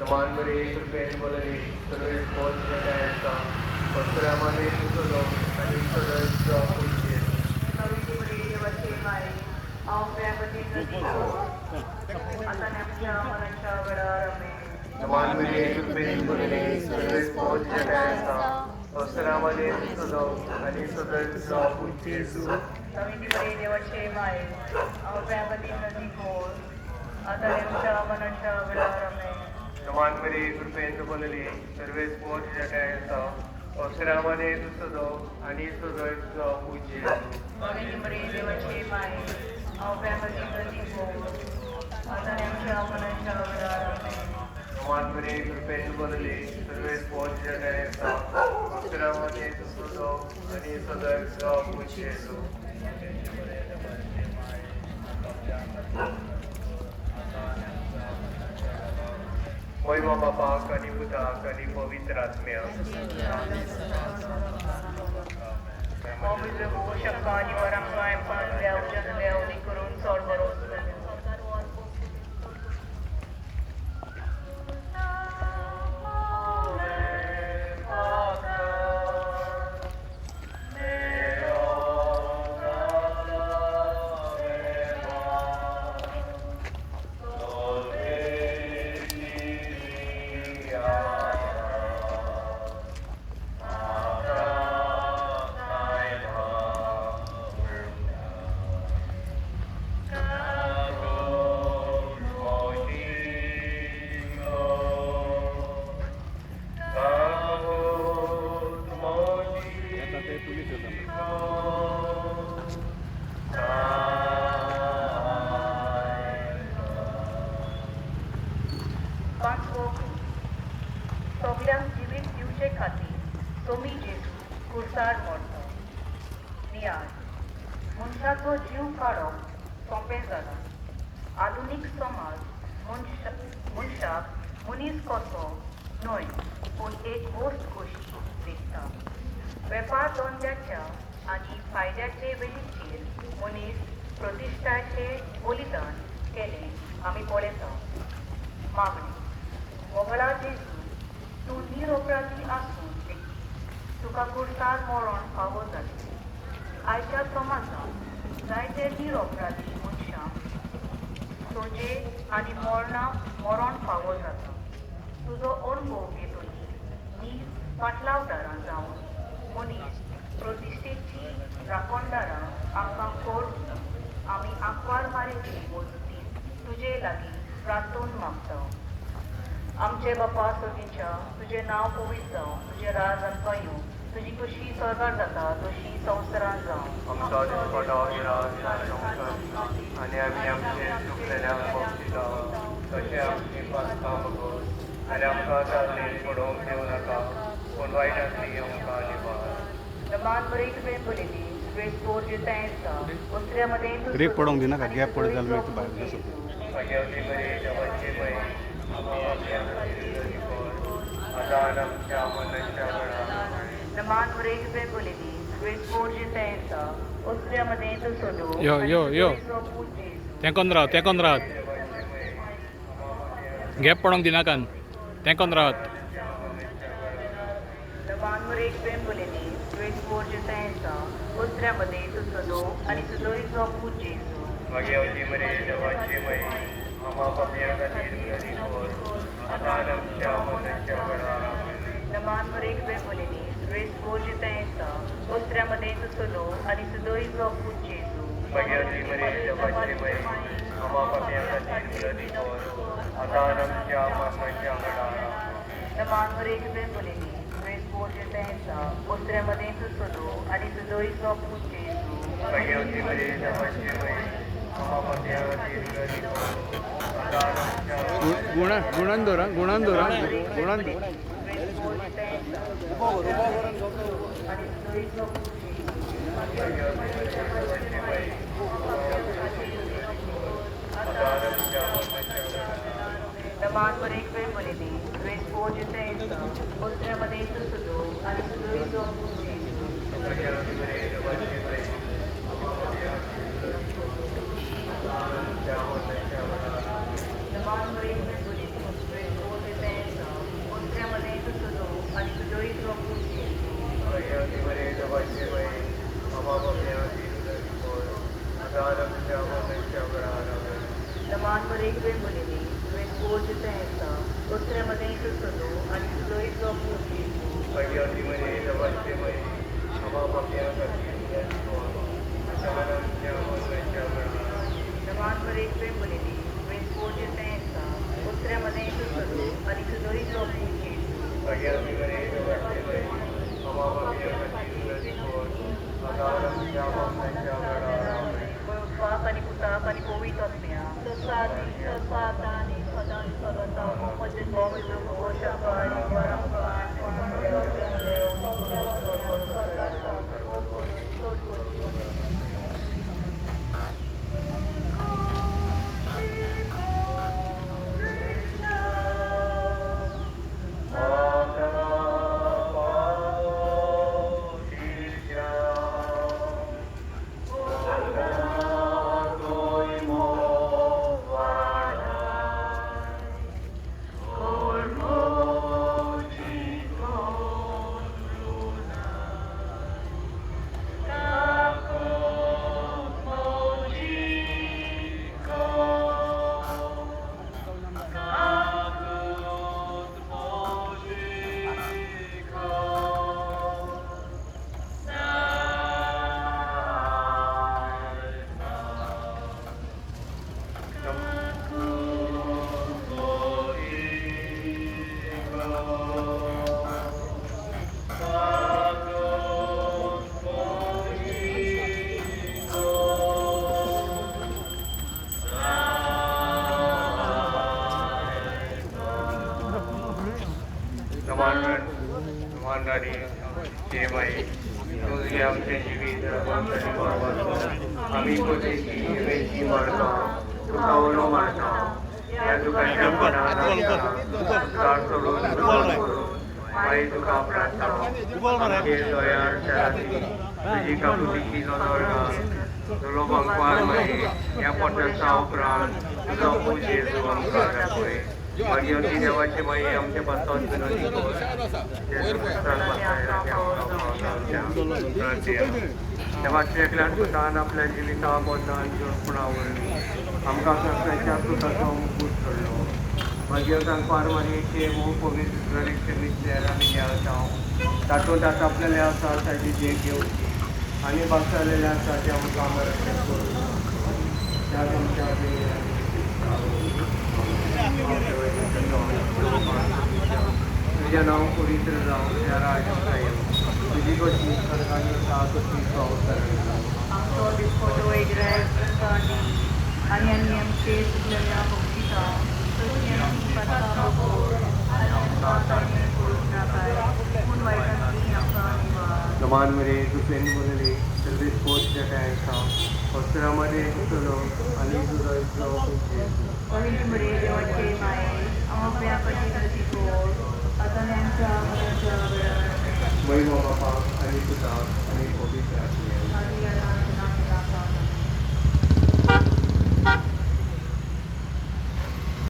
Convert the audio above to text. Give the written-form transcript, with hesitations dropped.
मान बरे कृपेन बोलली सर्वेस पोच आसा वस्त्रामध्ये तुजो आनी सदस्य पूज्य. मान बरे कृपेन बोलली सर्वेस पोच आसा वस्त्रामध्ये तुजो आनी सदस्य पूज्य. मान बरे कृपेन बोलली सर्वेस पोच आसा वस्त्रामध्ये तुजो आनी सदस्य पूज्य. मान बरे कृपेन बोलली सर्वेस पोच आसा वस्त्रामध्ये तुजो आनी सदस्य पूज्य. मोयमा बापाक आनी पुताक आनी पवित्र आत्म्याक. सगल्यांक जिवीत दिवचे खातीर सोमी जेजू कुर्सार मरता. नियाळ मनशाचो जीव काडप सोंपें जालां. आधुनीक समाज मनशाक मनीस कसो न्हय पूण एक वस्त कशी दिसता. वेपार धंद्याच्या आनी फायद्याचे वेलीचेर मनीस प्रतिश्ठाचे बलिदान केलें आमी पळयता. मागणी. मोगळा जेजू, तूं निरपराधी आसून लेगीत तुका कुर्सार मरण फावो जालें. आयच्या समाजांत जायते निरपराधी मनशांक सोजे आनी मरण फावो जाता. तुजो अणभव घेतली नीज फाटलावदारां जावन मनीस प्रतिश्ठेची राखणदारां आमकां कोर आमी आंकवार मारेची मजतीन तुजे लागीं प्रार्थून मागता. आमचे बापा सर्गीच्या, तुजें नांव पवित्र जावं, तुजें राज आमकां येवं, तुजी कशी स्वर्गार जाता तशी संवसारांत जावं. आमचो दिसपटो आनी आमी आमचे चुकलेल्यांक बक्षिता तशें आमची पासकां बगर आनी आमकां चालणेन पडोवंक दिवं नाका पूण वायटांतली आमकां निवार. मान बरे तुवें बरयली ब्रेक पडोवंक दिनाका, गॅप पडत जाल्यार मागीर भायर वचूं. भाग्यवती बरी देवाची बाई आम्हा आपल्या खातीर कर आतां आनी आमच्या मरणाच्या वेळार. मान बरे तुवें बरयली यो यो यो, तेंकोन राव, तेंकोन रावात, गॅप पडोवंक दिनाकात, तेंकोन रावात. भाग्यवती बरी देवाची बाई आम्हा पापयां खातीर कर आतां आनी आमच्या मरणाच्या वेळार. भाग्यवती बरी देवाची बाई आम्हा पापयां खातीर कर आतां आनी आमच्या मरणाच्या वेळार. भाग्यवती बरी देवाची बाई आम्हा पापयां खातीर कर आतां आनी आमच्या गुणा गुणान दवर, गुणान दवर, गुणान दवर. तुजोयचो पूत जेजू. लमान मरेक मुलेली तुवें कोच आसा दुसऱ्या मदें तुसलो आनी तुजोयचो पूत जेजू. लमान मरेक मुलेली तुवें कोच आसा दुसऱ्या मदें तुसलो आनी तुजोयचो पूत जेजू. बाप आनी पुताक आनी पवित्र आत्म्या आपल्या जिविता बदलान जेवणावरवीं आमकां सगळ्याच्या पुताचो मुकूट चडलो मागीर सांगपार मारयेचे मोग पवित्र क्षमितल्यार आमी आसा तातूंत आतां आपलेले आसा ताजी देख घेवची आनी बागसालेले आसा ते आमकां रक्षण करूं त्या आमच्या तुजें नांव पवित्र जावं तुज्या राज येवं तुजी कशी सरकारी आसा तशी संवसारांत. आमचो दिसपटो एक आनी आनी आनी आमचे चुकलेल्या बक्षिता तशी आमी पूण वायटांतली आमकां निवार. लमान मरे दुसऱ्यांनी मुलेली सर्वीस कोच आसा हॉस्पिटलामध्ये तुजो आनी तुजो इतलो पहिली मरे देवाचे माये आमच्या कशी कोण आतां आमच्या मरणाच्या वेळार महिमा बापाक आनी पुताक आनी पवित्र आत्म्याक.